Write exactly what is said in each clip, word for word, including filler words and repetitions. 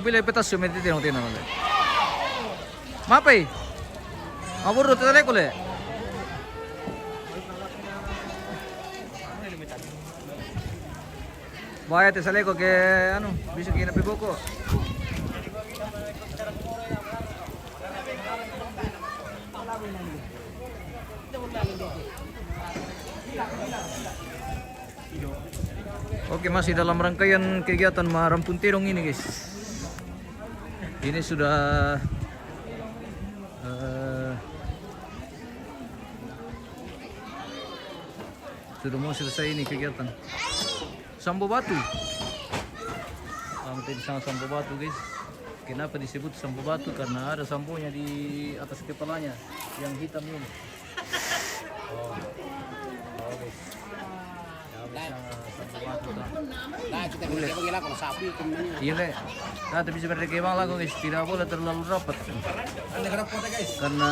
Pile petas yo mete tino tino le. Mapai? Abur tu tele kule. Bahaya te saleko ke anu, bisa kena pe boko. Oke, masih dalam rangkaian kegiatan marampun terong ini, guys. Ini sudah, eh, sudah mau selesai ini kegiatan. Sambo batu. Sampai di sana sambo batu, guys. Kenapa disebut sambo batu? Karena ada sambonya di atas kepalanya yang hitam ini. Oh. Oh, guys. Ya, bisa sambo batu, kan. Nah, kita boleh. Iya, Le. Nah, tapi sebenarnya ke bang lagu, guys, tidak boleh terlalu rapat. Karena,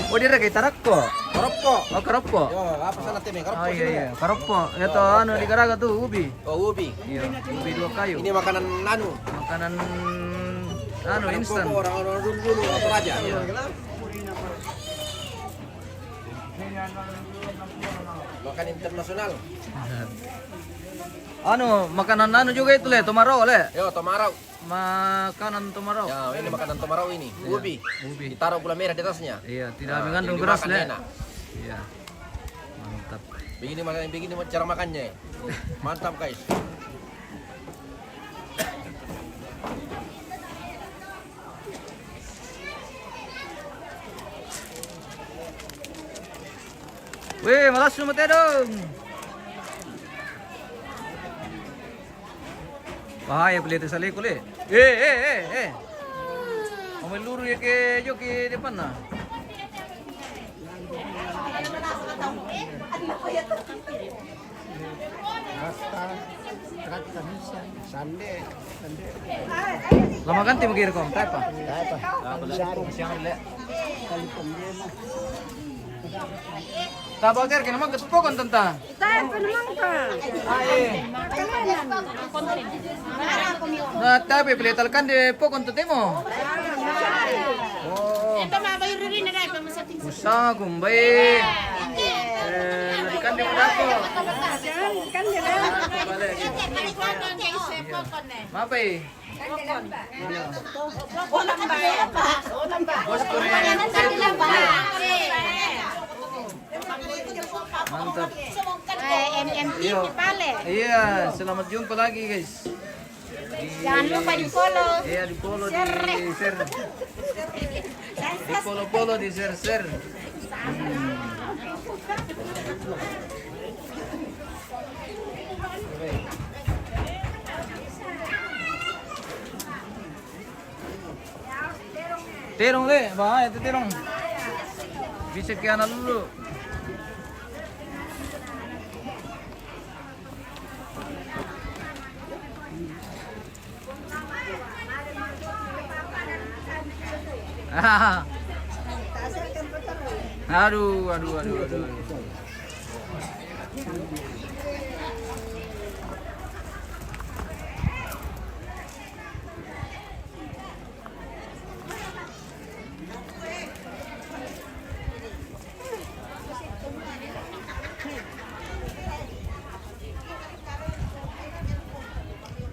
oh, dia lagi tarakko. Karoppo. Oh, karoppo. Yo, apa sana teme? Karoppo. Oh, iya, iya. Karoppo. Ya, toh, anu, di Garaga tuh, ubi. Oh, ubi. Iya, ubi dua kayu. Ini makanan anu. Makanan anu, makanan instan. Orang, orang dulu, dulu, orang Toraja. Iya. Makan internasional. Anu, makanan anu juga itu, Le, tomarau, Le. Yo, tomarau. Makanan tomarau. Ya, ini makanan tomarau ini. Iya. Ubi. Ubi. Ditaruh gula merah di atasnya. Iya, tidak mengandung beras, Le. Enak. Iya. Mantap. Begini makan, begini cara makannya. Mantap, guys. Weh, malas semua tedong. Bahaya pele te saleko, Le. Eh, eh, eh, eh. Mau meluru ya ke joki depan, nah. Rasta, trakta bisa, sande, sande. Lama ganti mo giri ko, tapa? Tapa. Siang, Le. Tapa, kira kena makan tepok, tanta. Tae pa naman ka. Ay. Na tabi pilital kan de pokon to temo. Oh. Ito mabayo rin na dai pa masating sa. Usa kumbai. Eh, kan de mo dako. Kan de na. Balik. Mapai. Bos Korea. Mantap. Eh, M M T. Iyo. Di pale. Iya, selamat jumpa lagi, guys. Jangan lupa di-follow. Iya, di-follow, di-share. Di-follow-follow, di-share-share. Hmm. Terong, Le, bahaya tu terong. Bisa ke anak dulu. Aduh, aduh, aduh, aduh, aduh.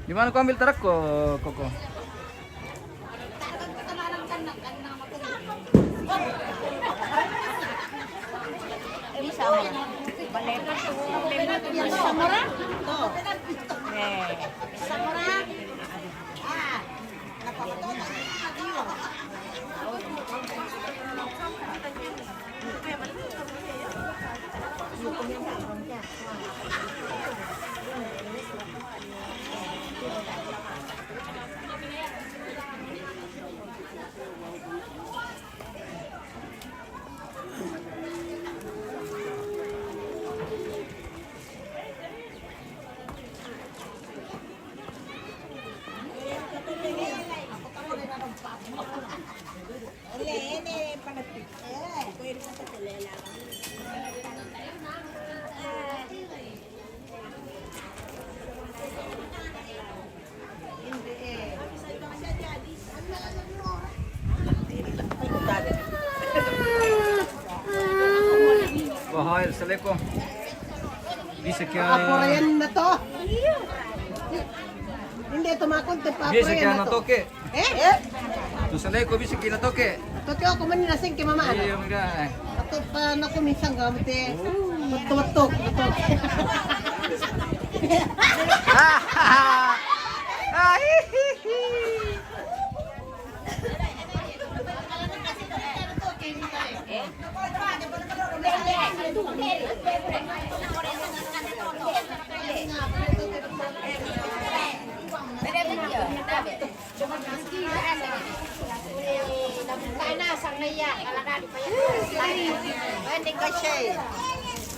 Di mana ko ambil tarakko, Koko? Ay, saleko. Bisa kaya. Aporayan na to. Hindi to makunti pa. Bisa kaya na to. Natoke. Eh? Tu saleko bisa kaya natoke. Toke ako man nasing kay mama. Iya, mga. Ato pa na ko minsan gamit eh. Bato, bato, bato. Ay.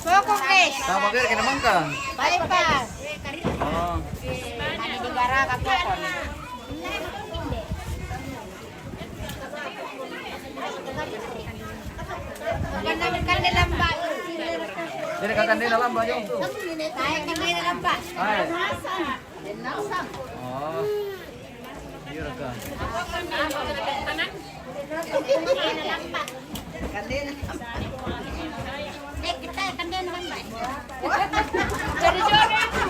Sokong, guys. Tama ka, kinamang ka. Bypass. Oh. Mani di gara ka po ko. Bukan naman kanilang ba? Jadi kakak dia dalam banyak tu. Ay, kanilang ba? Ay. Oh. Iya ka. Kanilang. Dek, kita kanilang ba? Dari jodoh itu.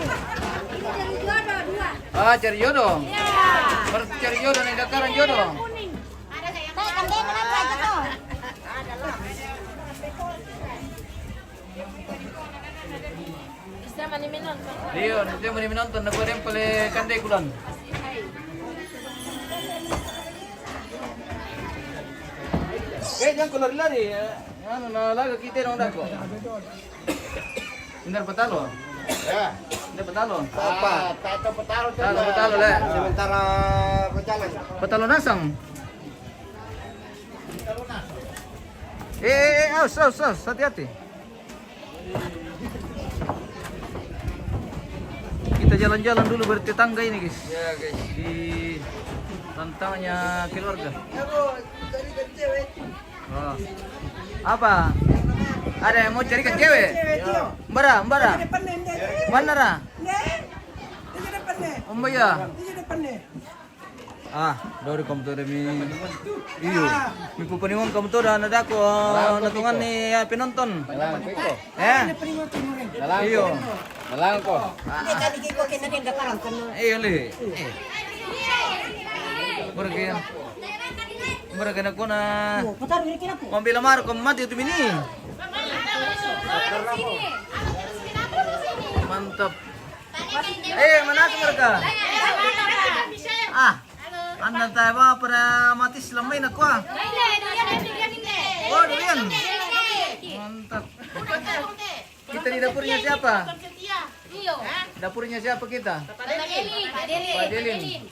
Ini dari jodoh dua. Ah, cari jodoh. Iya. Berarti cari jodoh nih, dakaran jodoh. Ada kayak. Dek, kanilang ba itu tuh? Iyo, nanti mani minonton na pwede pala kande kulan. Eh, jangan ko lari-lari. Ano na laga kita dong dako. Indar patalo. Ya. Indar patalo. Apa? Tato patalo. Tato patalo le. Sementara berjalan. Patalo nasang. Eh, eh, eh, aus, aus, aus, hati-hati. Kita jalan-jalan dulu bertetangga ini, guys. Ya, guys. Di tantangnya keluarga. Oh. Apa? Ada yang mau carikan cewek? Mbara, mbara. Mana ra? Umba ya. Ah, dori kamu tuh demi. Iyo. Mi pupuningon kamu tuh dan ada ko natungan ni ya penonton. Eh? Iyo. Iyo le. Berke. Berke na ko na. Mau bila mar ko mati itu bini. Mantap. Eh, mana tu mereka? Ah, anda tayo ba para matis lamay na kuha. Oh, durian. Mantap. Kita di dapurnya siapa? Dapurnya siapa kita? Pak Delin. Pak Delin.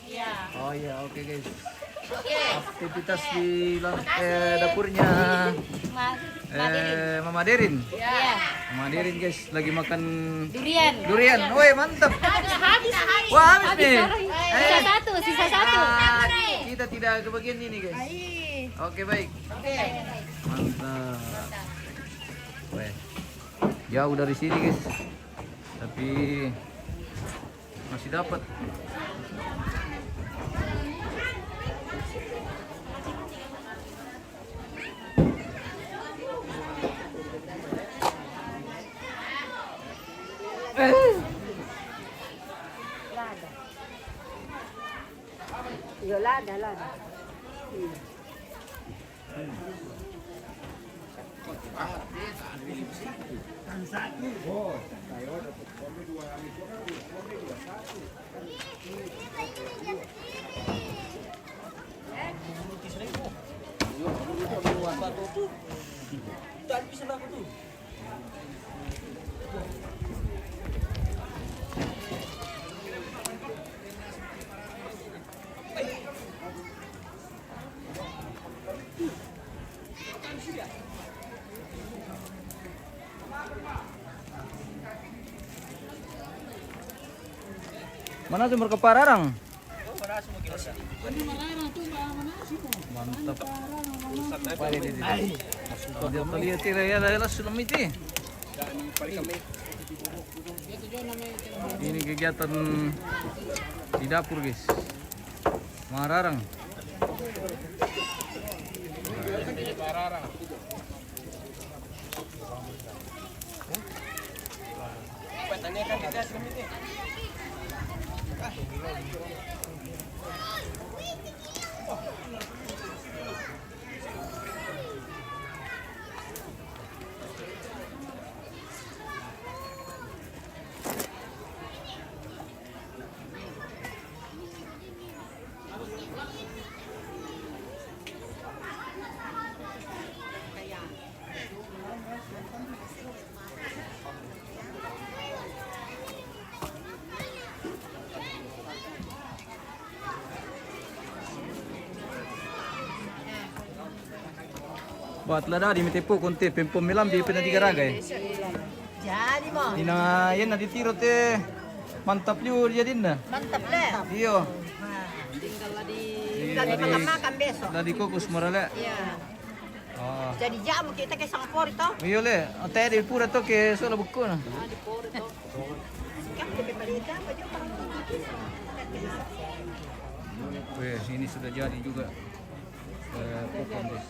Oh iya, oke guys. Aktivitas di lang-, eh, dapurnya, eh, Mama Derin. Mama Derin, guys, lagi makan durian. Durian. Woi, mantap. Habis. Wah, habis nih. Sisa satu, sisa satu. Ah, kita tidak kebagian ini, guys. Oke, baik. Mantap. Weh. Jauh dari sini, guys. Tapi masih dapat. Lada. Iyo, lada, lada. Mana tu mereka pararang? Mantap. Pare di sini. Masuk ke dia, tali, tali, ya, ya, ya, sulam itu. Ini kegiatan di dapur, guys. Mararang. Buat ladadi mi tepu konte pempom milam di pena tiga raga, eh. Jadi mo. Ina yena di tiro te mantap liu jadinna. Mantap le. Iyo. Nah, tinggal di, tinggal di makan-makan besok. Ladi kukus mora le. Iya. Oh. Jadi jamu kita ke sangapori to. Iyo le, ate di pura to ke sola buku na. Ah, di pura to. Kan kita beli apa juga. Weh, ini sudah jadi juga. Eh, kokon, guys.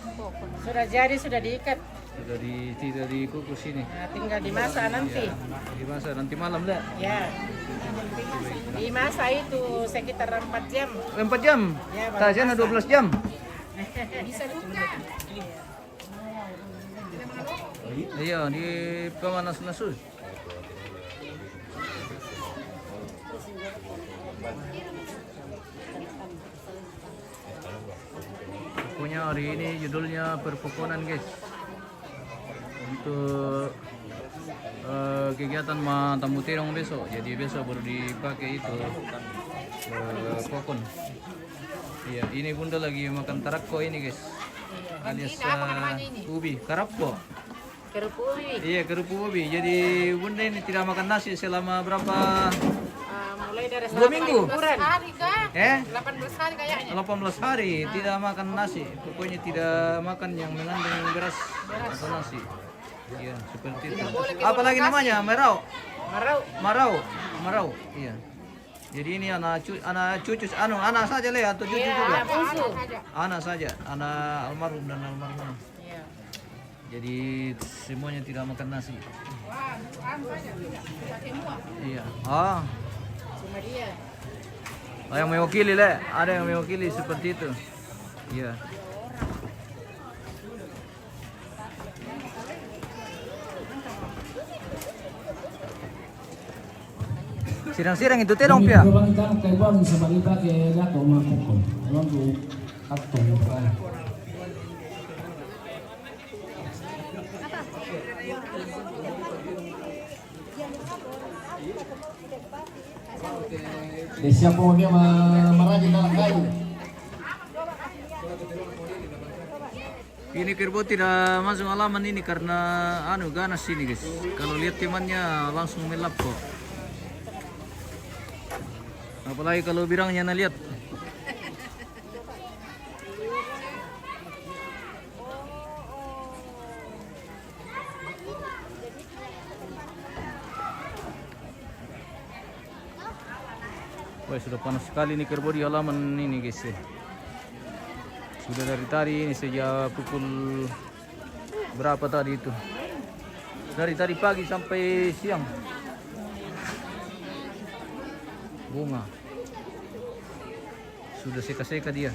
Sudah jadi, sudah diikat. Sudah di, sudah dikukus ini. Nah, tinggal dimasak nanti. Ya, dimasak nanti malam, dah. Ya. Dimasak itu sekitar empat jam. Empat jam? Ya, baru masak. Tak, saya dua belas jam. Bisa juga. Iya, di pemanas nasus. Pokoknya hari ini judulnya perpokonan, guys. Untuk eh, kegiatan ma tamu terong besok. Jadi besok baru dipakai itu eh, kokon. Iya, ini bunda lagi makan tarakko ini, guys. Alias eh, ubi, karappo. Kerupuk ubi. Iya, kerupuk ubi. Jadi bunda ini tidak makan nasi selama berapa? Ah, mulai dari dua minggu. Delapan belas hari kah? Eh? Delapan belas hari kayaknya. Delapan belas hari tidak makan nasi. Pokoknya tidak makan yang mengandung beras atau nasi. Iya, seperti itu. Tidak boleh keluar. Apalagi lokasi. Namanya? Merau. Merau. Merau. Merau. Iya. Jadi ini anak cu anak cucu, anu, anak saja le atau cucu juga? Iya, anak saja. Anak saja, anak almarhum dan almarhum. Iya. Jadi semuanya tidak makan nasi. Iya. Ah. Cuma dia. Oh, yang mewakili le, ada yang mewakili seperti itu. Iya. Sirang-sirang itu terong pia. Dia siapa dia ma-, marajin dalam kayu. Ini kerbau tidak masuk halaman ini karena anu ganas ini, guys. Kalau lihat temannya langsung melapor. Apalagi kalau birangnya na lihat. Wah, sudah panas sekali nih kerbau di halaman ini, guys, ya. Sudah dari tadi ini sejak pukul berapa tadi itu? Dari tadi pagi sampai siang. Bunga. Sudah seka-seka dia.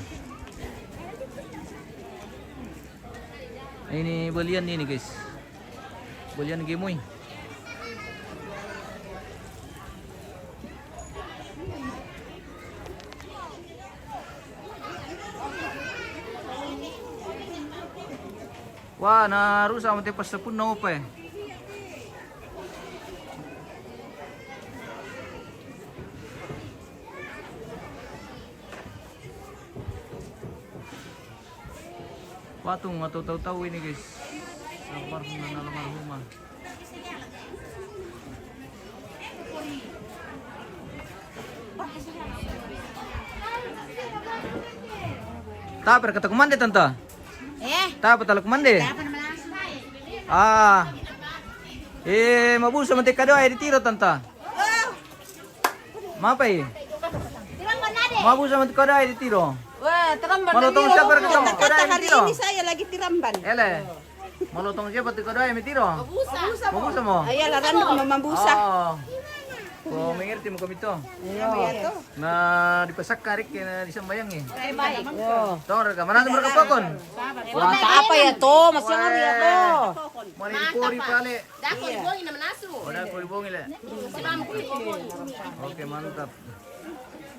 Ini belian ini, guys. Belian gemui. Wah, na rusak mate pas sepun na opa, eh. Patung atau tahu-tahu ini, guys. Almarhum dan almarhumah. Tapa kata kumande, tanta? Eh? Tapa tala kumande? Tapa nama langsung, eh? Ah. Eh, mabusa mate kadoe di tiro, tanta. Oh. Mapai? Mabusa mate kadoe di tiro. Wah, tiramban. Malotong siapa? Tiramban. Kata hari ini saya lagi tiramban. Ele. Malotong siapa tu kadoe mi tiro? Mabusa. Mabusa mo? Ayo, larang mau mabusa. Oh. Ko mengerti mo kami to. Iyo. Na dipasakka riki na disambayangi. Iyo. Tong reka mana tu mereka pakon? Wah, apa ya to? Masih ngeri ya to. Mari pori pale. Dako ibongi na manasu. Oh, dako ibongi le. Oke, mantap.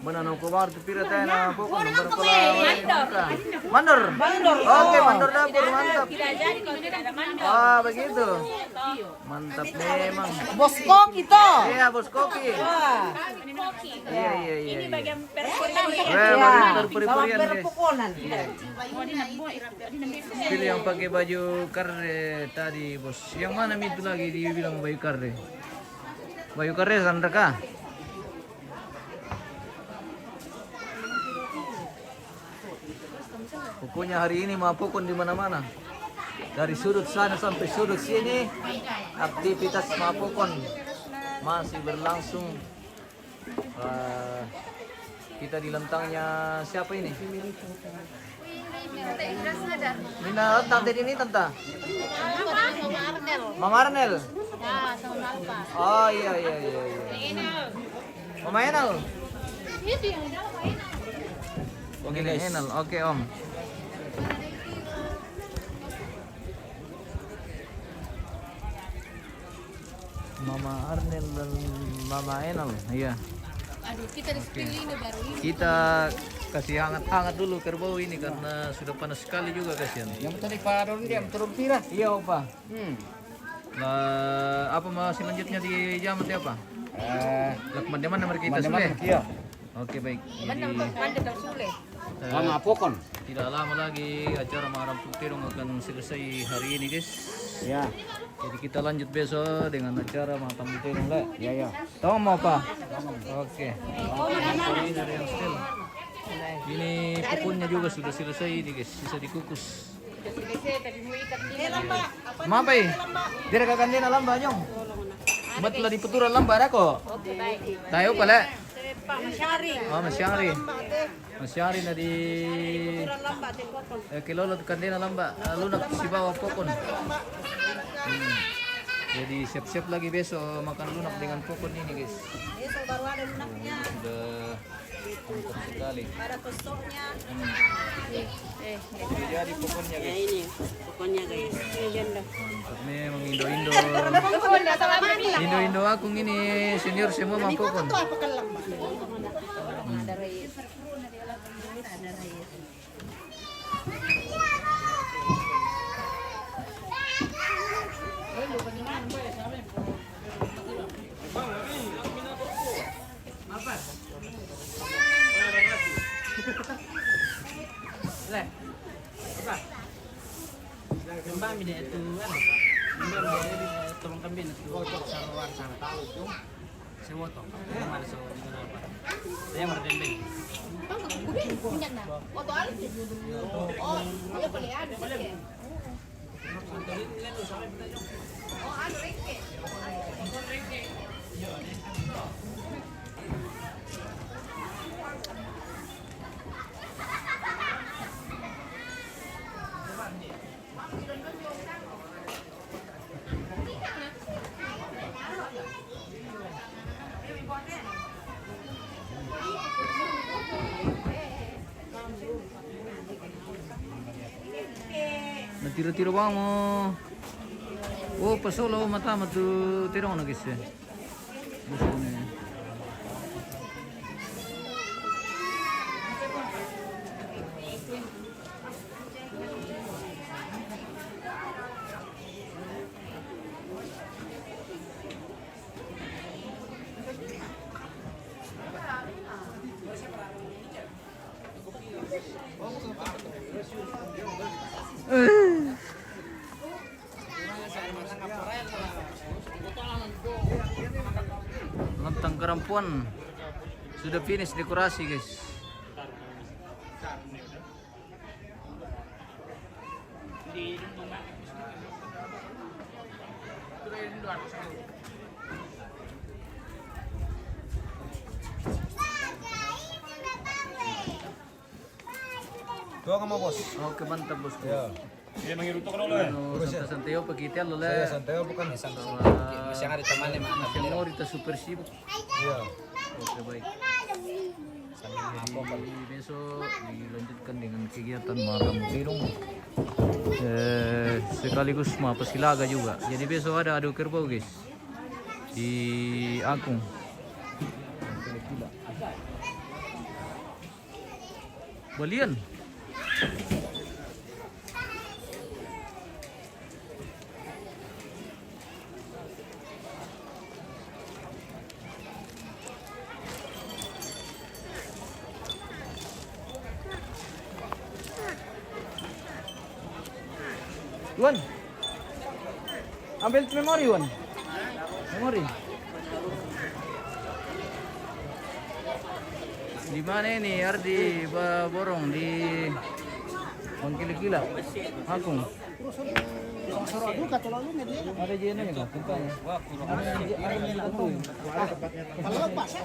Bana no ko baru tu pira tena pokok nomor ko. Mandor. Mandor. Oke, mandor dapur, mantap. Ah, begitu. Mantap memang. Bos Koki to. Iya, Bos Koki. Wah. Iya, iya, iya. Ini bagian perperian. Wah, bagian perperian, guys. Iya. Itu yang pakai baju karre tadi, Bos. Yang mana itu lagi dibilang baju karre? Baju karre, Sandra kah? Pokoknya hari ini mapokon di mana-mana. Dari sudut sana sampai sudut sini, aktivitas mapokon masih berlangsung. Eh, kita di lentangnya siapa ini? Mina letak di ini, Tante? Mama Arnel. Oh, iya, iya, iya, iya. Mama Enal. Oke, guys. Enal. Oke, Om. Mama Arnel dan Mama Enal, iya. Aduh, kita di spill ini baru ini. Kita kasih hangat-hangat dulu kerbau ini karena sudah panas sekali juga, kasihan. Yang tadi Pak Don dia turun pira? Iya, Opa. Hmm. Lah, apa mau selanjutnya di jam atau apa? Eh, lah, kemana-mana mereka kita sudah. Iya. Oke, baik. Jadi, eh, lama pokon. Tidak lama lagi acara Maharam Putih akan selesai hari ini, guys. Ya. Jadi kita lanjut besok dengan acara Maharam Putih, lah. Ya, ya. Tahu mau apa? Oke. Ini pokonnya juga sudah selesai ini, guys. Bisa dikukus. Mapai. Dire ka kandena lamba, Nyong. Mat la di putura lamba dako. Tayo pala. Oh, masyari. Masyari na di, eh, kilolo kandena lamba, eh, lunak si bawa pokon. Hmm. Jadi siap-siap lagi besok makan lunak dengan pokon ini, guys. Besok baru ada lunaknya. Sudah mantap sekali. Ada pesoknya. Hmm. Eh, eh, eh. Jadi pokonnya, guys. Ya, ini pokonnya, guys. Ini janda. Mantap memang Indo-Indo. Indo-Indo aku ini senior semua mapokon. Hmm. Kembang mi de tu, anu. Kembang mi de tu, tolong kambing tu. Saruan sana. Sewoto. Mana so, mana apa? Saya merdendeng. Foto alus. Oh, iya, boleh ada. Na tiro-tiro bang mo. Oh, pasolo mata matu tirong na kisse. Nonton kerampuan sudah finish dekorasi, guys. Tuang mo, bos. Oke, mantap, bosku. Ya. Iya, mangiru tok dulu, eh. Anu, santai-santai opa kita lo, le. Saya santai opa kan, santai. Masih ada teman, lima, masih ada. Mori ta super sibuk. Iya. Oke, baik. Jadi, besok dilanjutkan dengan kegiatan makan putirung. Eh, sekaligus ma pasilaga juga. Jadi, besok ada adu kerbau, guys. Di Akung. Balian. Wan. Ambil memori, Wan. Memori. Di mana ini, Ardi, ba-, borong di Bangkili-kila? Akung. Ada je nanya kah? Tempatnya. Ada je, ada je. Kalau pas, ya.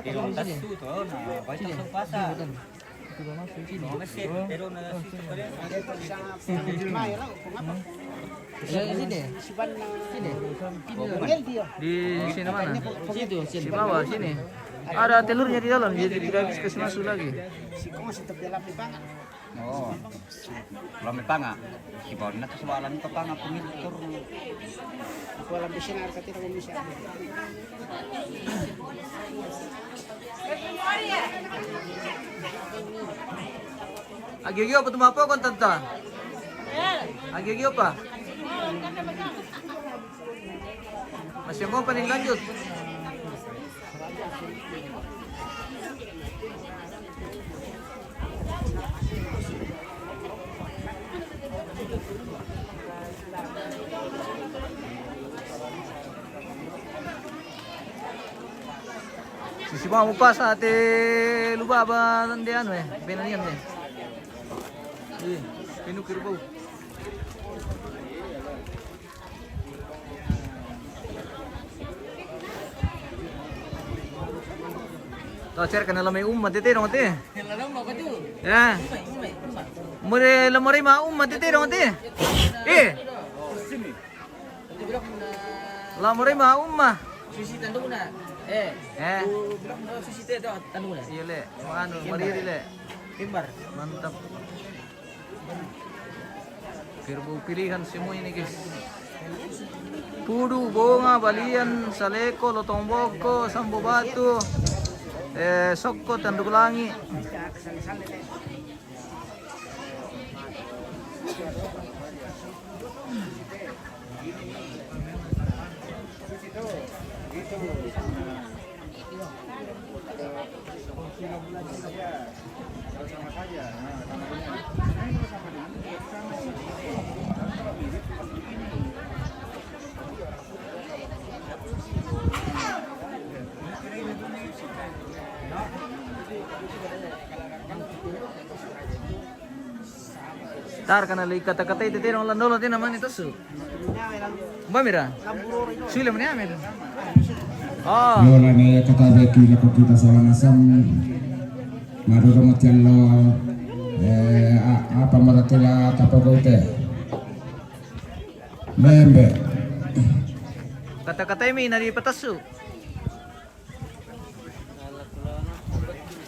Di ruang tasu tuh, nah, baca tuh pasar. Sini. Ya, sini. Sini. Di sini mana? Situ, sini. Di bawah sini. Ada telurnya di dalam, jadi tidak habis kasih masuk lagi. Oh. Belum panga. Kibon na tu sualan ko panga pumili tur. Aku alam di sini harga tidak bisa. Agio-gio apa tu mapo kon tanta? Agio-gio apa? Masih mau paling lanjut. Sisi mau pas ate luba ba nde anu, eh, benanian, eh. Iya, pinu kerbau. Tau cer kana lamai umma te te dong te. Ya. Mure lamai ma umma te te dong te. Eh. Lamai ma umma. Susi tandukna. Eh. Eh. Susi te tandukna. Iya le. Manu mariri le. Timbar. Mantap. Kerbau pilihan semua ini, guys. Pudu, bonga, balian, saleko, lotong boko, sambo batu, eh, sokko, tanduk langi. Tar kana li kata-kata itu tino landolo tina mani tosu. Ba mira. Sule mani ame tu. Oh. Yo la ne kata beki la ko kita sawana sam. Maru do matian lo. Eh, a-, apa mara tela tapo gote. Lembe. Kata-kata imi nari patasu.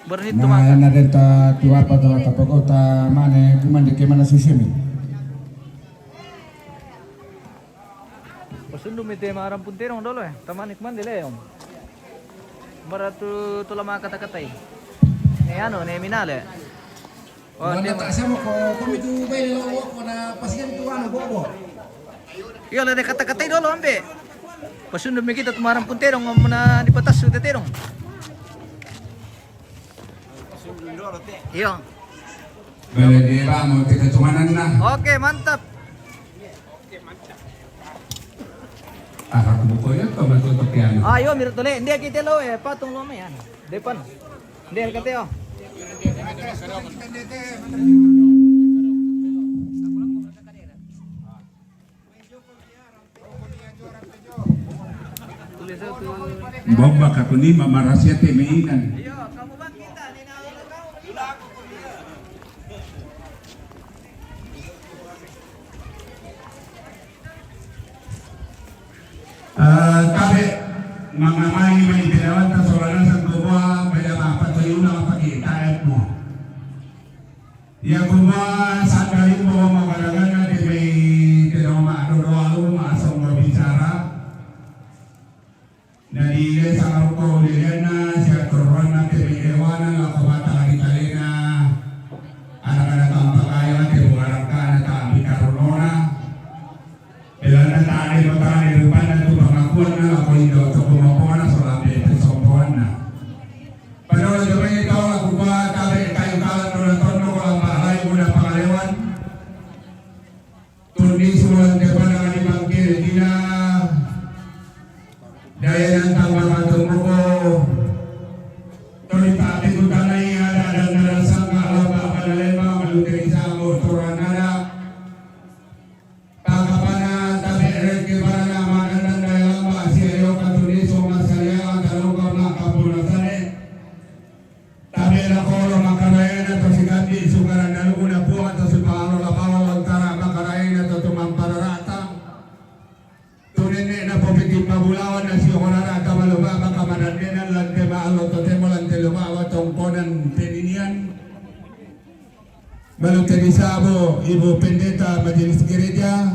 Berhit tu mata. Na denta tu apa tu apa pokok ta mane kuman de kemana sisemi. Pasundu mi te maram punterong dolo, eh. Tamani kuman de leon. Beratu tu lama kata-katai. Ne anu, ne minale. Oh, dia tak sama ko, ko mitu bai lo ko na pasien tu anu bobo. Iyo, la de kata-katai dolo ambe. Pasundu mi kita tu maram punterong muna di patasu te terong. Iyo. Bale de ba mo te ketumanan na. Oke, mantap. Aku buko ya, teman tuh tepian. Ayo, mirip tole. Ndia kita lo, eh, patung lo me, ya. Depan. Ndia kate, oh. Bomba kakunima marasia te meinan. Iyo, kamu bang kita, ni na. Mangamai mai te dawanta sola nasang kumua, bai da ma'patoi ulang pake taemmu. Ia kumua sanggalimmu magaragana te mai te dao ma'dodo alu ma'songgo bicara. Na di desa Maroko ulilianna sia torroanna te mai ewana lako batang di kalena. Anak-anak tampak kaya te bunga rangkana tapi karunona. Belanna tane mo tane rupanna tu pangakuanna lako indo to kumopona sola pe pesompoanna. Padahal jamai tau laku ba tabe kayu kalan nona tondo ko lamba alai muda pangalewan. Tundi sulan te pada di bangkil dina. Daya nantang maka tumuko. Tuli tapi kutanai ada dan ada sangka lamba pada lembang malu teri sambo toranada. Pakapana tabe reke barana makanan daya lamba sia yoka tuni soma salia taluka maka puna sane. Tabe na kolo makaraena to sigandi sukaran daluguna puang to sipalo labawa lontara makaraena to tumampararata. Tunene na popiti pabulawan na siorara kamaluba maka madandenan lante ma allo totemo lante luba wa tongkonan peninian. Malu teri sabo, Ibu Pendeta Majelis Gereja.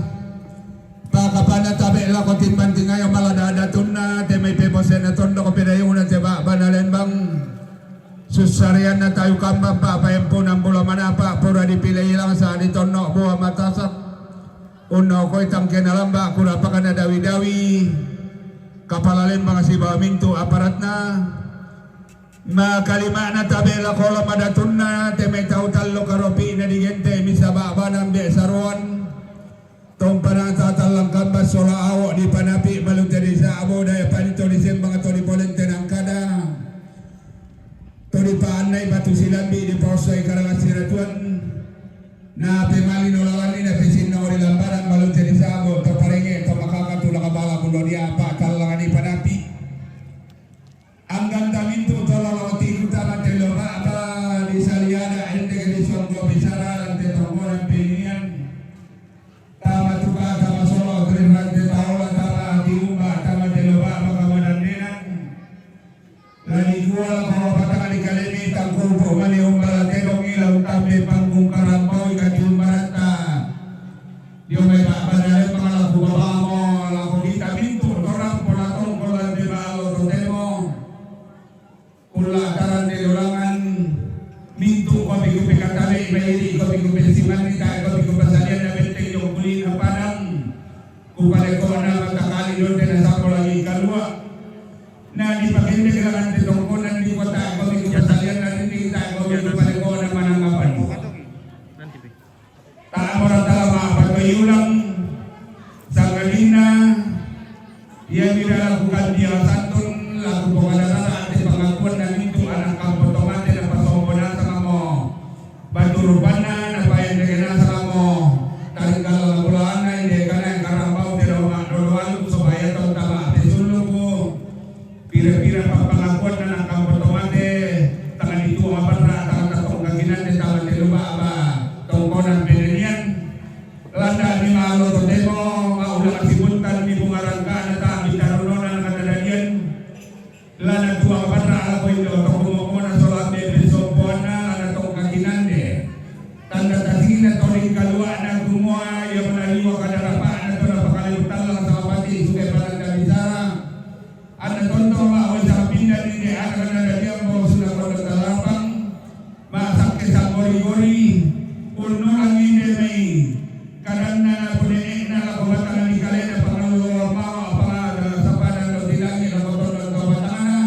Pakapana tabe lako timbang tingayo mala dada tunna, te mai pebosena tondo ko pedayuna te ba bana lembang. Sussarianna tayu kambang pa paempunan bula manapa pura dipilih ilang sa di tonno bua matasak. Unno koi tangkena lamba kura pakana dawi-dawi. Kapala lembang sibawa mintu aparatna. Makalimana tabe lako lama datunna te mai tau tallo karopi na digente misa ba bana mbe saroan. Tompanang tatallang kambang sola awo dipanapi malu teri sabo daya panito disembang to dipolente nangkada. To dipaannai batu silambi dipaossoi karanga siratuan. Na pemali nolalani na pesinna ori lambarang malu teri sabo to parenge to makaka tulaka bala mulo diapa tallang dipanapi. Angganta mintu tololo tiku tama telo ba'ba di saliada ente ke disongko bicara dan te tongkonan pinian. Tama tuka tama solo keren dan te taola tama ati umba tama telo ba'ba kamadandenan. Lani kuala kawa pataka di kalemi tangkupo mani umba la tebong ila utambe panggung karambau ikati umbarata. Dio mai ba'ba dale pangalaku babamo laku dita mintu torang pola tongkolan de balo totemo. Kulla tarande dolangan mintu kopi kupe katabe ibairi kopi kupe simani ta kopi kupe salian na benteng jong kulina padang. Kupale kona matakali donde na sapo lagi kalua. Na dipakende dolangan te tongkonan di kota kopi kupe salian na rinding ta kopi kupale kona mananggapan. Ta'amora tala ma'patoiulang sangadinna ia mida lakukan dia santun laku pokada tala ate pangakuan na mintu anak kampo tomate na pasombo nasanga mo batu rupanna na paendeke nasanga mo taringgala lakulana inde kana karambau te doma doloalu supaya tau tama ate suluku. Pira-pira pappangakuanna na kampo tomate, tanga ditua mabarra, tanga tatongkakinande tama telu ba'ba tongkonan penenian. Landa ni malo totemo, maula kasibuntan ni bunga rangkana ta bitarunona na kadadadian. Lana tua mabarra ala koindo tokumokona solambe pesompoanna lana tongkakinande. Tanda tasina toring kaluana kumua ia manaliwa kadarapana tona pakaliutalla salapati suke pananda bisara. Anna tonto ma wai sapinda ni de anak na dadiang bau suna kondo talapang. Ma sakke sagori-gori. Unnulang inde mai. Kadanna na punenekna lako batang di kalena pangallo mawa pangada sapada lo tilangi lako tondon to batangana.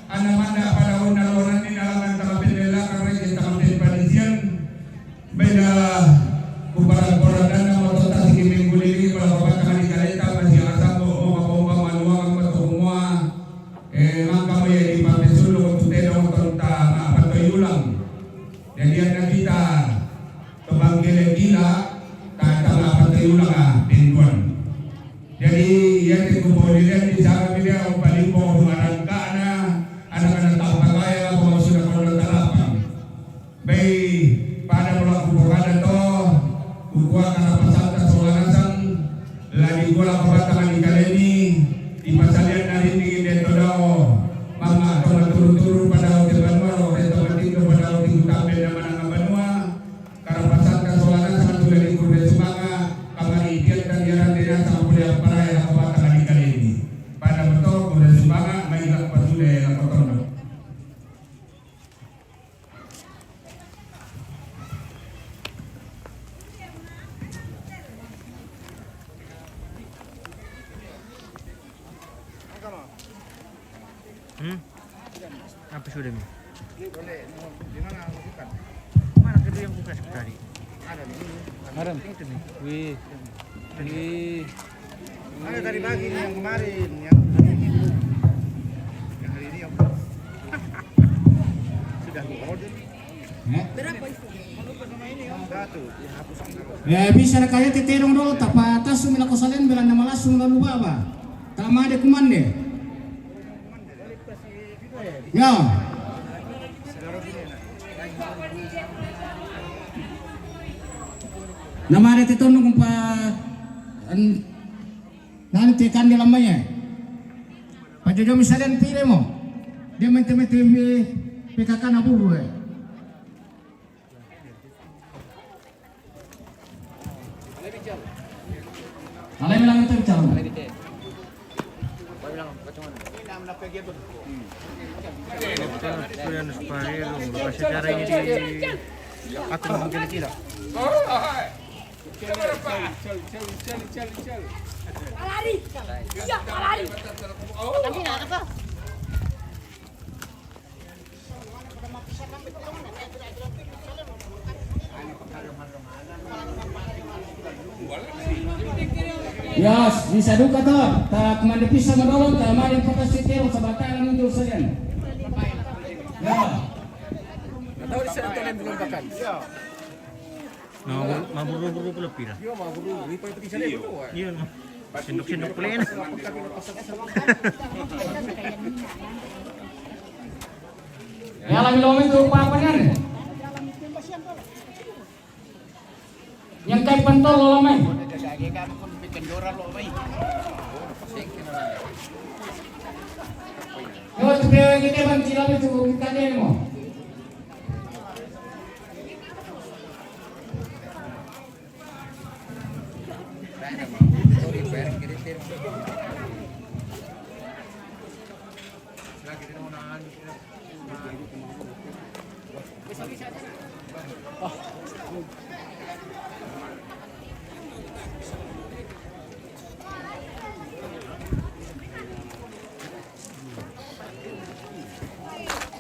Anna manda pada unna loran ni nalangan tama pende lakang reke tama pende panisian. Beda kuparan-paran dana moto tasiki mengguling pala pabatang di kaleta masi asang bo mo mapomba manuang mato kumua. Eh, mangka mo ia di pape sulu tu tedong tonta ma patoi ulang. Jadi anak kita tebang gele gila ta ta ma patoi ulang ah penduan. Jadi ia te kupolilian di sana dia umpalimbo marangkana anak-anak tapagaya ko sudah kondo talapang. Bai pada mula kupokada to, kukua karapasanta sola nasang, lagi kula pabatang di kaleni, di pasalian na rinding inde to Hmm? Apa sudah mi? Mana kedua yang buka sekali? Ada mi. Itu mi. Wih. Wih. Ada tadi pagi ni yang kemarin, yang hari ini belum. Yang hari ini yang belum. Sudah gua order. Eh? Berapa itu? Satu, dihapus. Eh, bisa kaya tetedong dolo, tapa tasu mina ko salen, belanda malasung lalu baba. Tama de kumande. Ya. Nama ada titondo kumpa nani te kande lamanya. Pajojo misalnya pire mo. Dia mente-mente P K K na buru eh. Alai bilang itu bicara. Secara ini di aku mungkin tidak. Lari. Iya, lari. Nanti nggak apa. Yos, bisa duka to. Ta kumande pisa madolong, ta mari kota sitero sabataran itu saja. Ya. Tahu di sana belum makan. No, ma buru-buru pula pira. Iya, ma buru-buru, lipat peti sana betul. Iya, no. Sendok-sendok pula enak. Ya, lagi lomeng tu apa-apa kan? Yang kai pentol lo lomeng. Yo, tu dia kita bang cilap itu kita dia mo.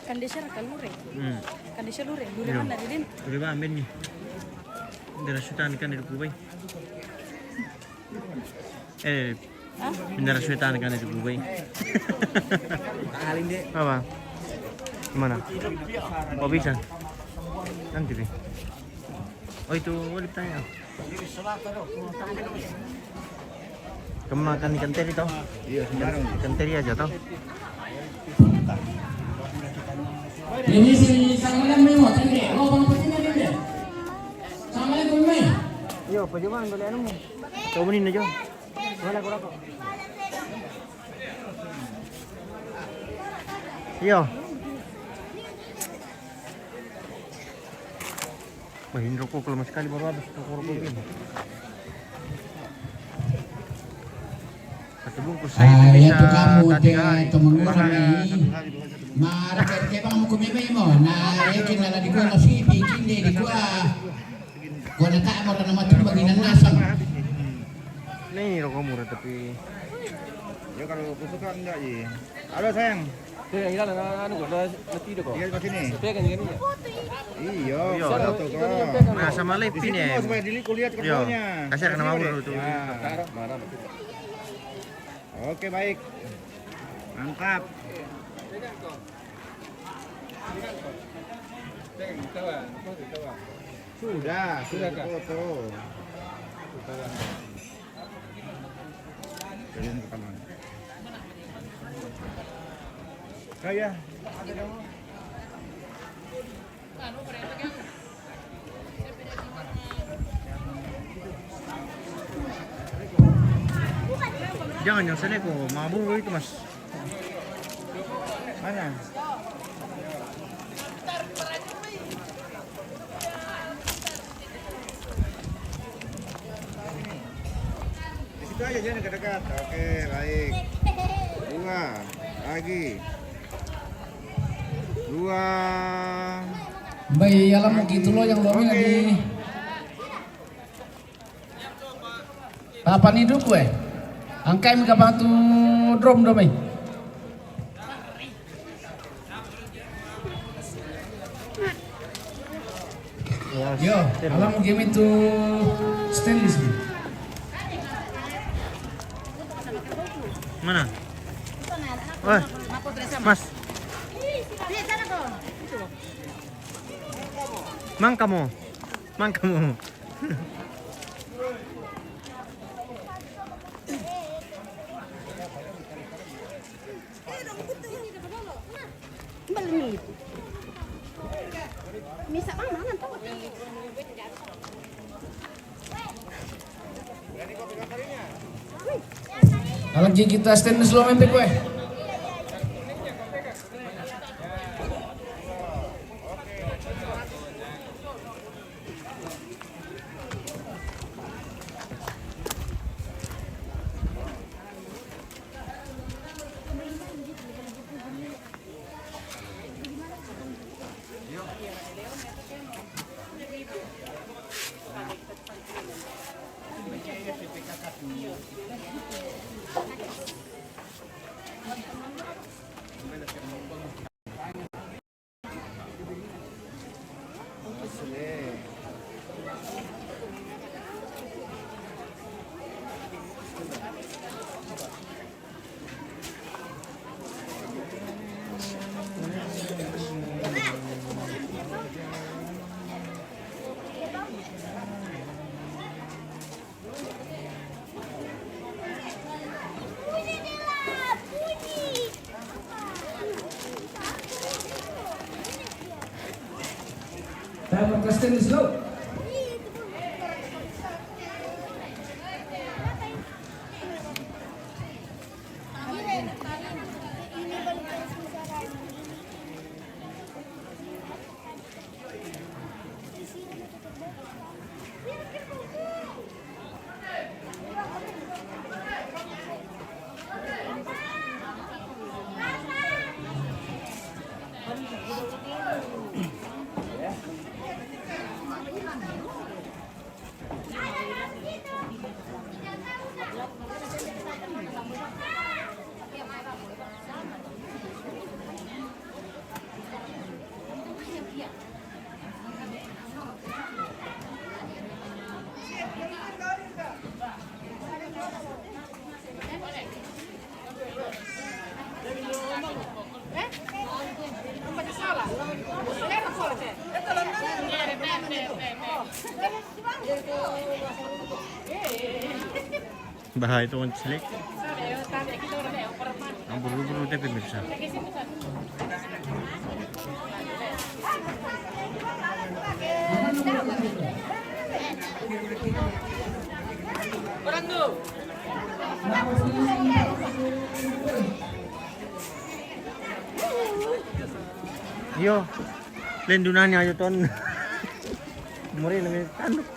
Kandesar kalure. Hmm. Kandesar lure, lure mana didin? Lure ba amben ni. Dara sutan kan di kubai. Eh, hah? Dara sutan kan di kubai. Apa? Mana? Oh, bisa. Nanti deh. Oh, itu boleh tanya. Kemakan ikan teri toh? Iya, sembarang. Ikan teri aja toh? Ini si Sangalen mai mo, tende. Lo bang putihnya tende. Sangalen mai. Yo, pajaman boleh anu. Kau benin aja. Mana kurang kok? Iyo. Wah, ini rokok lama sekali baru habis, rokok-rokok ini. Satu bungkus saya itu bisa tiga hari. Teman orang ini. Mara ke bang mau kumeme mo. Nah, yakin lah di gua nasi bikin deh di gua. Gua nak tak mau nama tu bagi nasang. Ini rokok murah tapi. Ya kalau aku suka enggak, Ji. Halo, sayang. Tuh yang hilang, anu, anu, gua udah mati deh kok. Iya, ke sini. Pegang ini. Iya, iya, betul, kok. Nah, sama Levi nih. Supaya dilihat kulihat kerbaunya. Kasih nama dulu tuh. Ya. Mana, mana? Oke, baik. Mantap. Sudah, sudah foto. Kalian ke kanan. Kaya. Jangan yang sana kok, mabuk itu, Mas. Mana? Di situ aja, jangan dekat-dekat. Oke, baik. Dua. Lagi. Dua. Baik, ya lah, mau gitu loh yang belum lagi. Papan hidup gue. Angkai mi kapang tu drum drum eh. Yo, alamu game itu stainless ni. Mana? Wah, Mas. Mang kamu. Mang kamu. Alang ji kita stainless lo mempek kue. Time of question is low. Bahaya itu kan celik. Yang buru-buru deh pemirsa. Iyo, lendunannya aja ton. Muri lebih tanduk.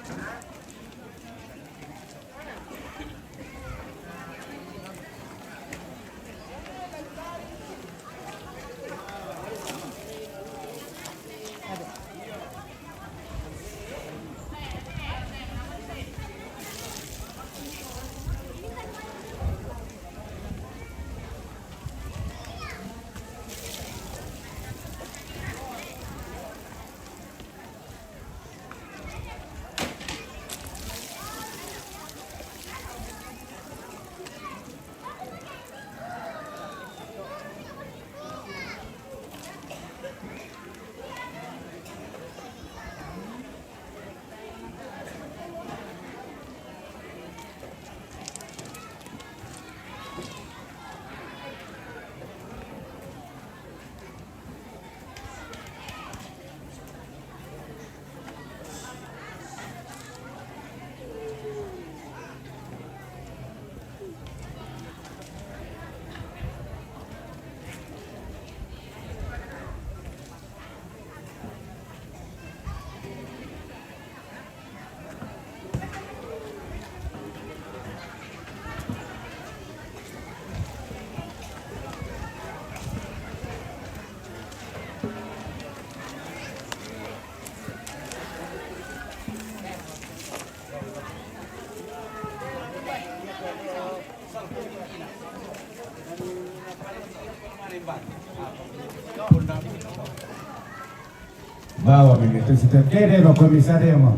Bawa mi tu situ kede ba komisario mo.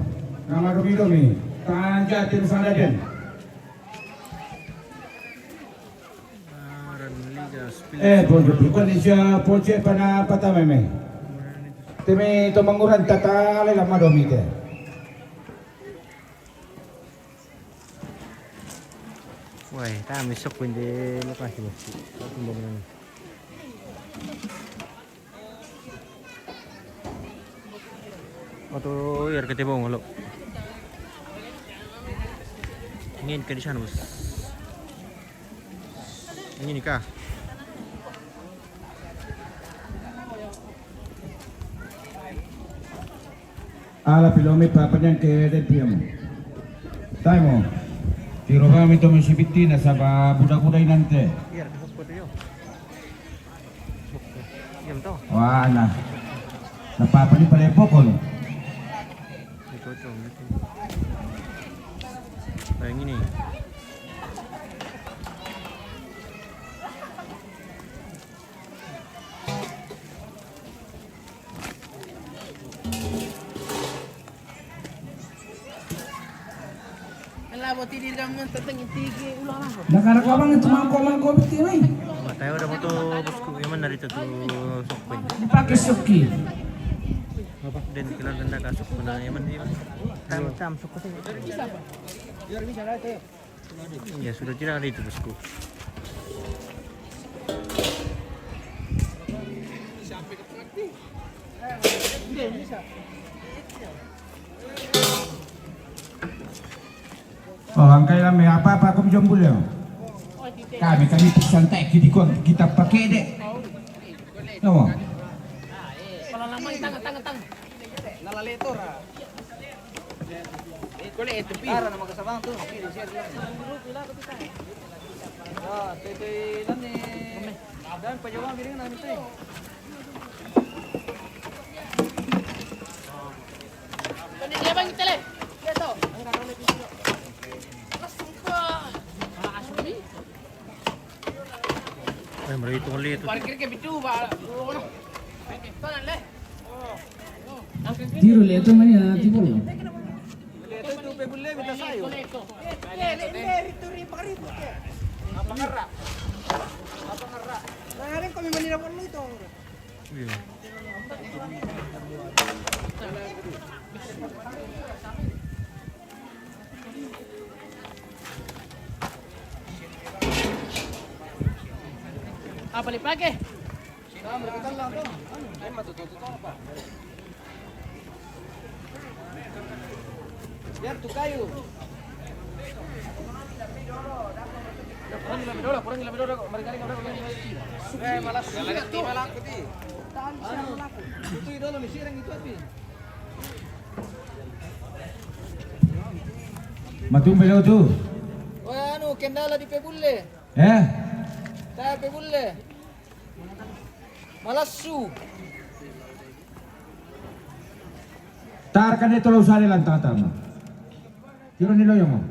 Nama domi-domi. Tanja tim Saladen. Eh, pojok tu kan sia pojok pana patama me. Timi to manguran tatale lama domi te. Wai, tami sok pende lokasi masih. Satu bangunan. Oto, iya, kete bong lo. Ingin ke di sana, Bos. Ingin kah? Ala pilomi papanyan ke den piam. Taimo. Tiro kami to misibitina saba buda-buda inante. Iya, ke sokko tu yo. Diam to. Wah, nah. Na papa ni pale pokon. Ini cocok gitu. Kayak gini. Ala boti diri kamu tentang inti ke ulang apa? Nakara kabang itu mangko-mangko beti mai. Mateo udah mau tuh bosku, gimana dari itu tuh sokpin? Dipakai soki. Apa? Dan kira denda kasuk pernah, gimana dia? Tam tam sokpin. Bisa apa? Biar bisa lah itu. Ya, sudah tidak ada itu, bosku. Oh, angkai lame apa-apa aku jombul ya. Kami, kami pisan teki di kon kita pakai dek. Nawa. Kalau lama tangan, tangan, tangan. Lala letora. Eh, kole itu pi. Ara nama kasabang tu. Ya, tete lani. Dan pajawang biring nami teh. Kone dia bang tele. Dia to. Langsung ke. Ala asli. Eh, meritu kali itu. Parkir ke bitu, Pak. Tuh, nah. Tuh, nah, leh. Tiro le to mani a tibolo. Le to tu pe bulle bita sayo. Le le le ritu ripa ritu ke. Apa ngerra? Apa ngerra? Nah, ada kami mani dapat lu itu. Iya. Apa lipake? Biar tu kayu. Kurang lebih dulu, kurang lebih dulu. Mereka ini kurang lebih dulu. Eh, malas. Malas tu. Anu, itu dulu ni sirang itu api. Matumbe lo tu. Wah, anu, kendala di pebulle. Eh? Tape bulle. Malassu. Tarkan itu lo sale lantang tama. Tiro ni lo yang mau.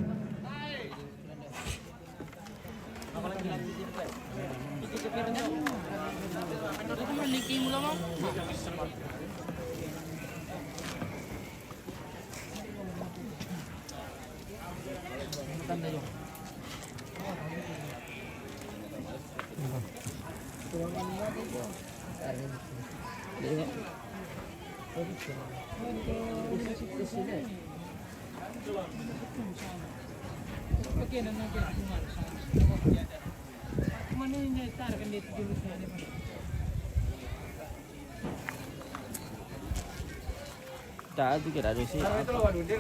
Tak, itu kira ada sih. Apa, apa sih?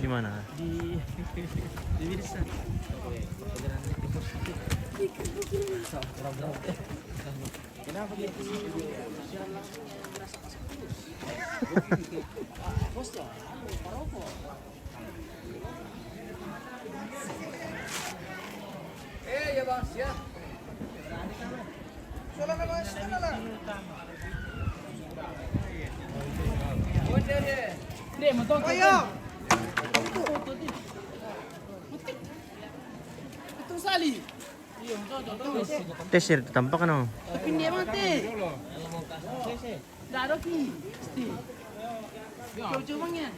Di mana? Di, di Wirsa. Kenapa dia? Bosnya, parokok. Eh, ya, Bang, siap. Salah nama, salah lah. Bener ya. Ayo. Itu sali. Tesir tampak no. Tapi dia mati. Tidak ada ki. Coba-coba ya.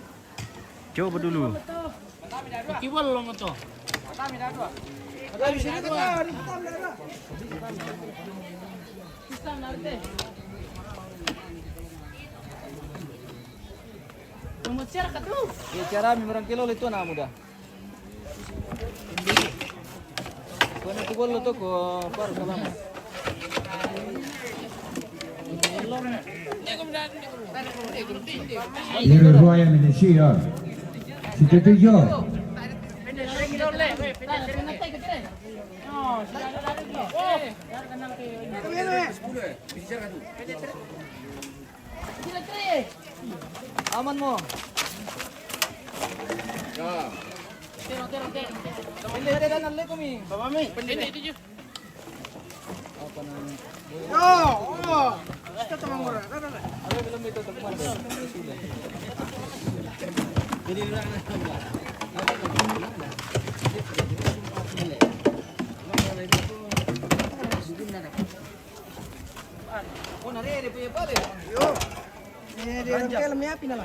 Coba dulu. Kiwal long to. Kita nanti. Mau cerita tuh. Ya, cara mi orang kilo itu anak muda. Kuana tu gol lo toko, par kalama. Pero Ryan in the sheet. Si te tu yo. Aman mo. Ya. Hindi, hindi, hindi, hindi, kami. Baba mi. Hindi, hindi, hindi. Apa namanya? Yo, oh. Kita teman murah. Ada, ada. Ada belum itu teman. Jadi, oh, nari ada punya balik. Yo. Eh, dia film ya, pinalah.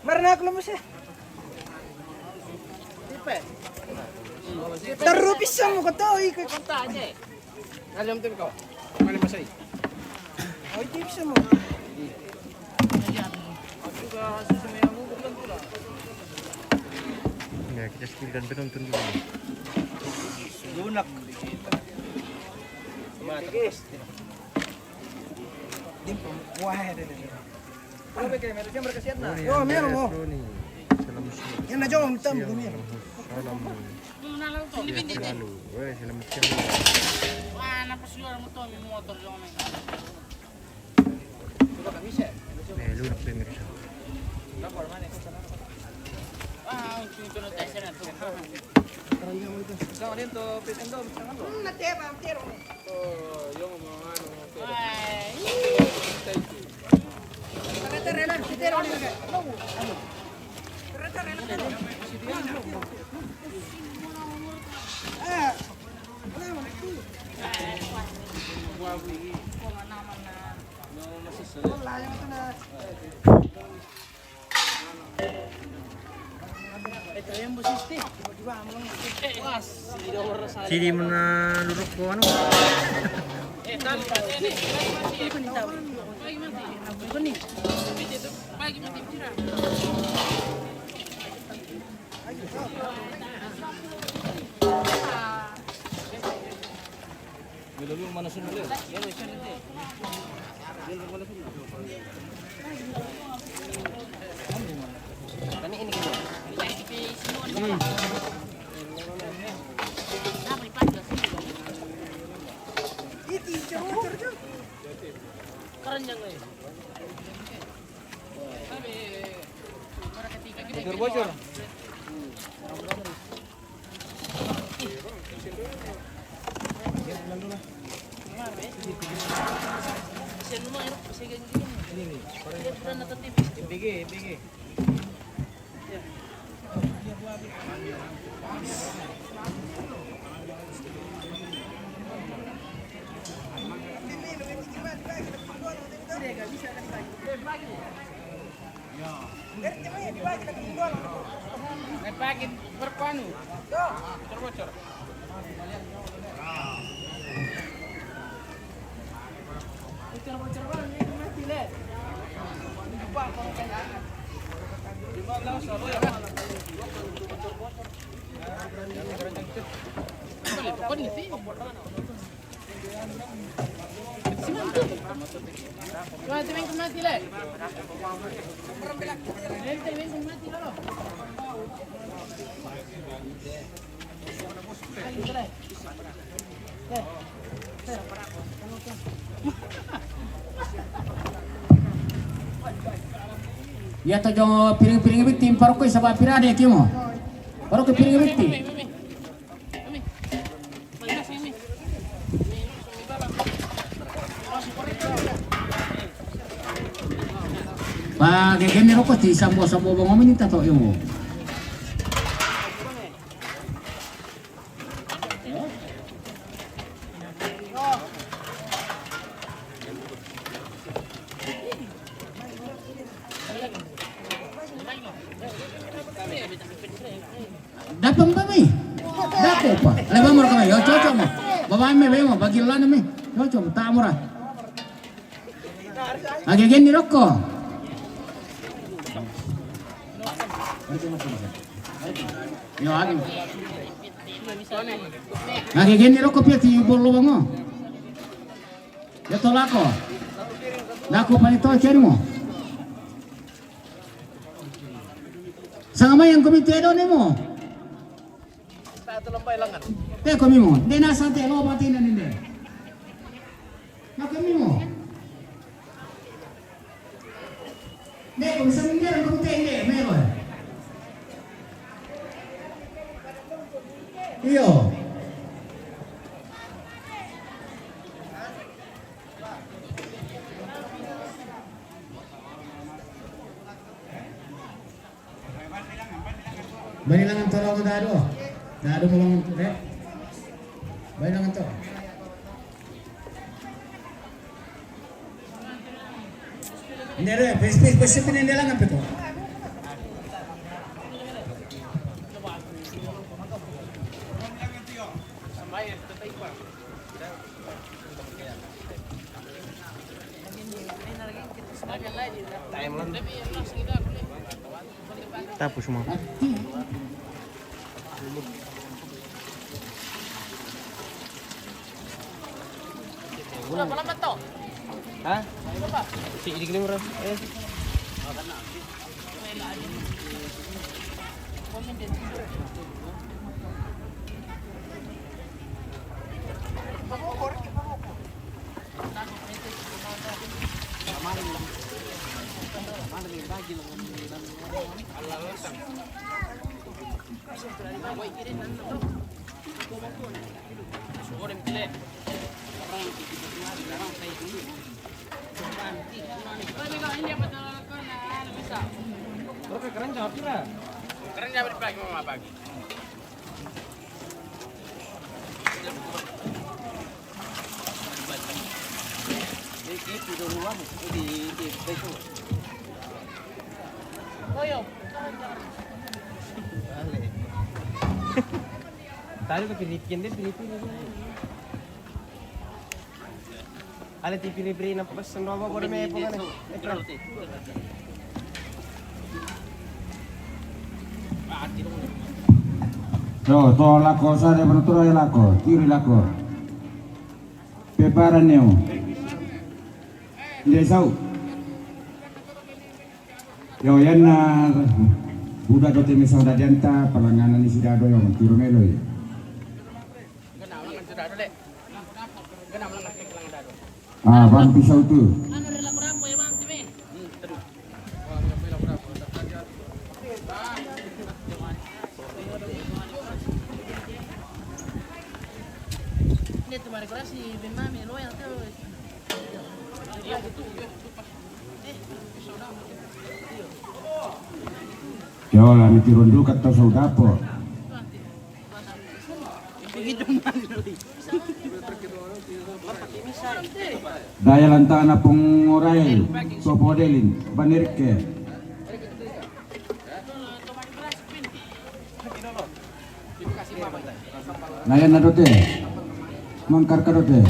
Marna aku lemes ya. Terus pisang mau ketahui ke. Alam tu kau. Mana masai? Oh, itu bisa mau. Ya, kita spill dan penonton dulu. Lunak. Mati. Wah, ada, ada. Kalau pakai mereka, mereka siap, nah. Yo, meron mo. Yan na, Jong, tam, meron. Salam. Sehat selalu. Weh, selamat siang. Wah, kenapa sih orang motor, motor, Jong, nih? Eh, lu nak pemirsa. Sidi mo na lurok ko, ano? Bocor, bocor. Ya, to jo piring-piring bitti, parokko saba pirane kimo. Parokko piring bitti. Pagegeni roko ti sambo-sambo bango mini tato yo. Dapat ba mi? Dapat pa. Leba mor kami. Yo, cocok mo. Baba me bemo. Bagi lana me. Cocok mo. Tak murah. Agegeni roko. Yo, agi. Agegeni roko pia ti bolo bango. Yo, tolako. Dako pani to ceri mo. Sanga mai yang komite do nemo. Te komi mo. De na sante lo mati na ninde. Na komi mo. De komi sa ninde ko te inde me lo. Iyo. Bani langan tolong dado. Dado tolong, eh. Bani langan to. Nere, pes, pes, pes, pes, nere langan peto. Tapos mo. Mura, palamat to. Ha? Si, hindi ko mura. Eh. Keren jawab pagi, mama pagi. Tadi ko pinitin din, pinitin din. Ale ti piri-piri na pas roba bore me pongane. To, to lako sare, pero to lako, tiri lako. Prepara neo. Nde sau. Yo, yan na buda do te me sau dadianta, palanganan ni si dado yo, tiro melo yo. Ah, bang pisau tu. Yo, la mi tiron duka to sau dapo. Daya lantana pung orail, sopo delin, banirke. Naya na dote. Mangkar ka dote.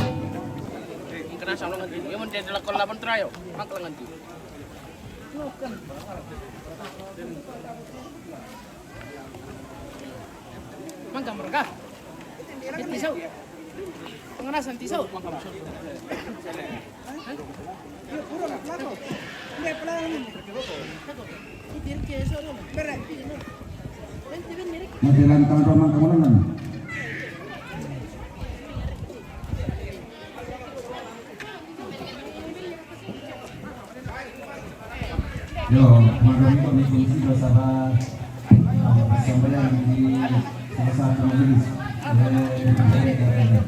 Kena sa langan tu. Yang dia lakon laban terayo. Mangkar langan tu. Mangga mereka. Tisau. Penganasan tisau. Mati lantang doang mangga menengan. Yo, maklum kami komisi bersama, eh, sampai yang di salah satu majelis. Eh, di Bali, katanya.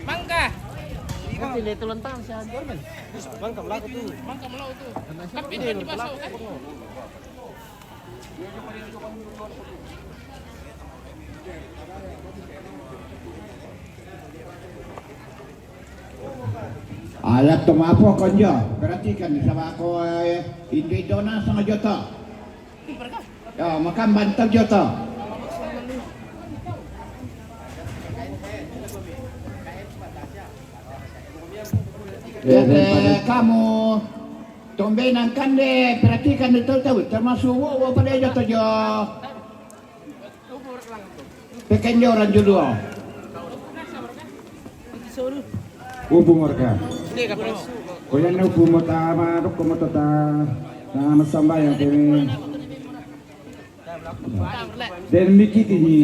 Mangga. Kasi lito lang tayo siya, German. Mangga, melaku tu. Mangga, melaku tu. Tapi dia di pasau kan? Alat tu mapo konjo. Perhatikan sama aku, eh, indui dona sama jota. Ya, makan bantal jota. Eh, eh, kamu. Tombe nang kande, perhatikan betul-betul, termasuk wo, wo pada jatuh jo. Pekenjo orang judul. Ubu morga. Koyan ubu mota ma dok mota ta. Nama sambayang kami. Dan mikiti ni.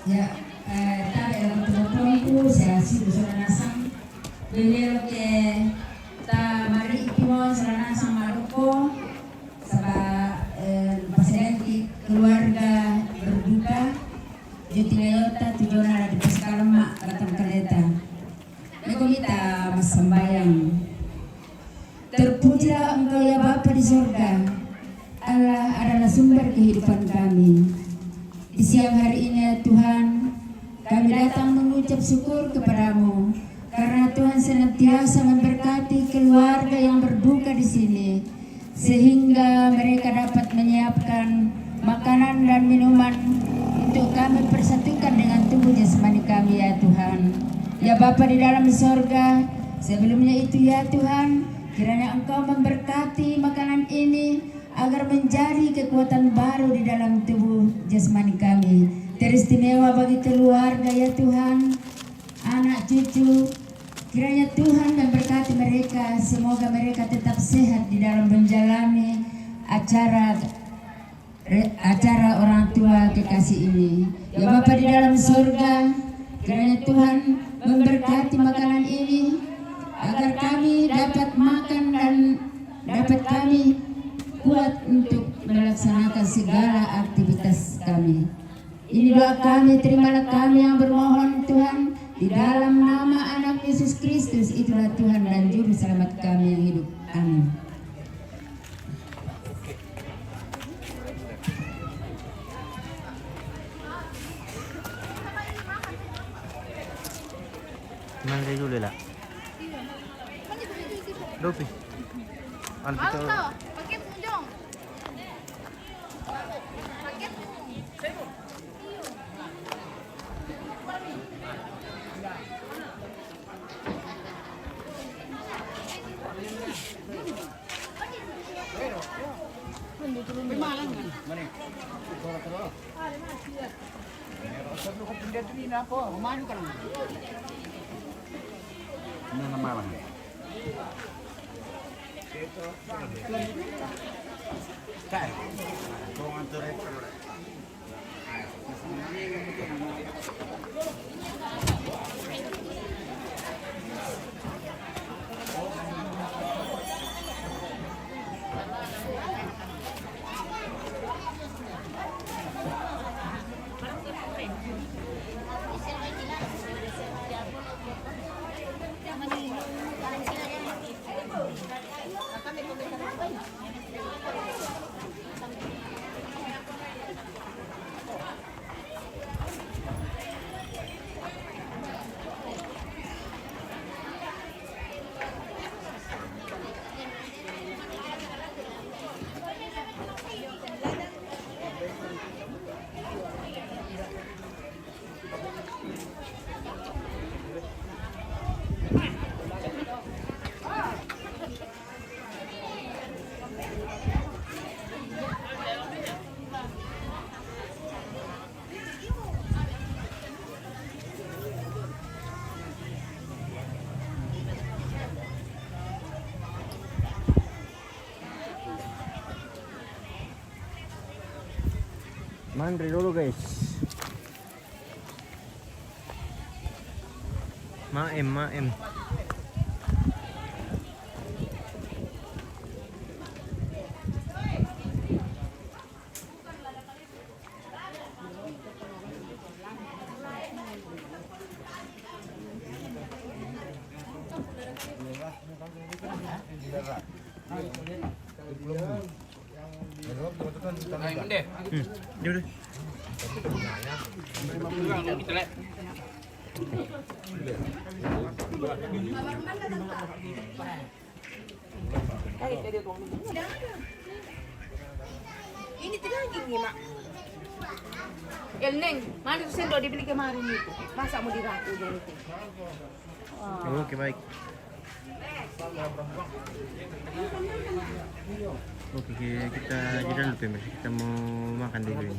Ya, eh, tabe dalam tubuhku, saya si Soranasang. Beliau ke ta mari kimo Soranasang maluko, saba, eh, pasidenti keluarga berduka, juti leyota tujona di Paskalama, Batang Kaleta. Meko mita masambayang. Terpujilah Engkau ya Bapa di sorga. Allah adalah sumber kehidupan kami. Di siang hari ini ya Tuhan, kami datang mengucap syukur kepadamu karena Tuhan senantiasa memberkati keluarga yang berduka di sini. Sehingga mereka dapat menyiapkan makanan dan minuman untuk kami persatukan dengan tubuh jasmani kami, ya Tuhan. Ya Bapa di dalam sorga, sebelumnya itu ya Tuhan, kiranya Engkau memberkati makanan ini agar menjadi kekuatan baru di dalam tubuh jasmani kami. Teristimewa bagi keluarga ya Tuhan, anak cucu. Kiranya Tuhan memberkati mereka, semoga mereka tetap sehat di dalam menjalani acara re-, acara orang tua kekasih ini. Ya Bapa di dalam sorga, kiranya Tuhan memberkati makanan ini agar kami dapat makan dan dapat kami kuat untuk melaksanakan segala aktivitas kami. Ini doa kami, terimalah kami yang bermohon Tuhan, di dalam nama Anak Yesus Kristus, itulah Tuhan dan Juru Selamat kami yang hidup. Amin. Mana saya dulu lah? Dopi. Anu kita. Mana? Mana malang? Mantri dulu, guys. Maem, maem. Hmm, yaudah. Ini tu daging ni, Mak. El Neng, mana tu sendok dia beli kemarin itu? Masa mau dirangkul dia itu? Oke, baik. Oke, ki- kita jalan dulu, pemirsa. Kita mau makan dulu ini.